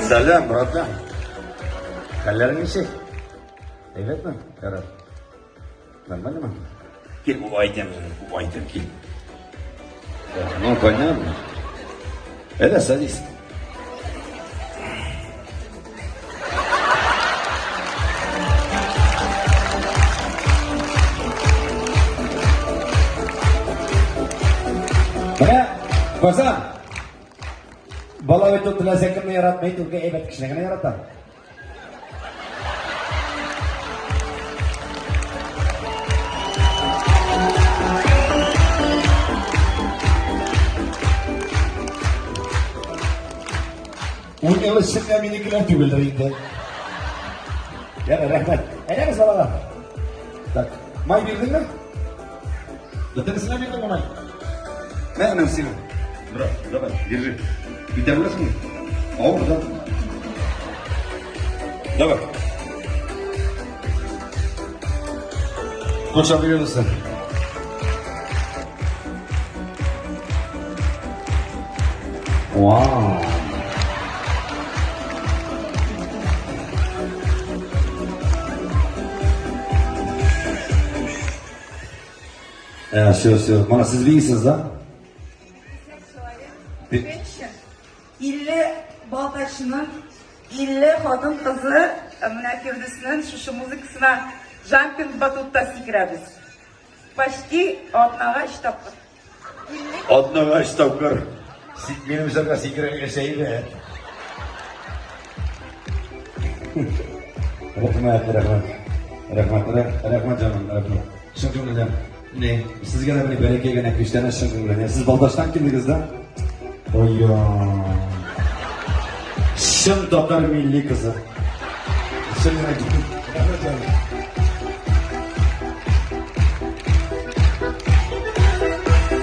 Сәлам, братан. Хәлләрең ничек? Әйбәтме? Ярар. Нормально мы? Кил, әйтәм, әйтәм, кил. Ну, понятно. Әйдә, садись. Менә, Базан, бала бит ул теләсә кемне яратмый, только әйбәт кешене генә ярата. Ун ел эчендә минекеләр түгелдер инде. Ярар, рәхмәт. Әйдәгез балалар. Так, май бирдеңме? Бөтенесенә бирдеңме май? Мә, әнә сиңа. Брат, давай, держи. Күтәреләсеңме? Авыр, да? Давай. Коча бирәсең. Вау. Все, все. Мана сез бийсез, да? Женщин, 50 Балтачның 50 хатын-кызы менә Фирдүснең шушы музыкасына джампинг батутта сикерәбез. Почти атнага өч тапкыр. Атнага өч тапкыр. Минем җырга сикерергә әйбәт. Рәхмәт, рәхмәт. Рәхмәт, рәхмәт җаным, рәхмәт. Чын күңелдән. Не, сезгә дә менә бәләкәй генә күчтәнәч чын күңелдән. Сез Балтачтан килдегез, да? Ой, чын татар милли кызы. Чын рәхмәт җаным.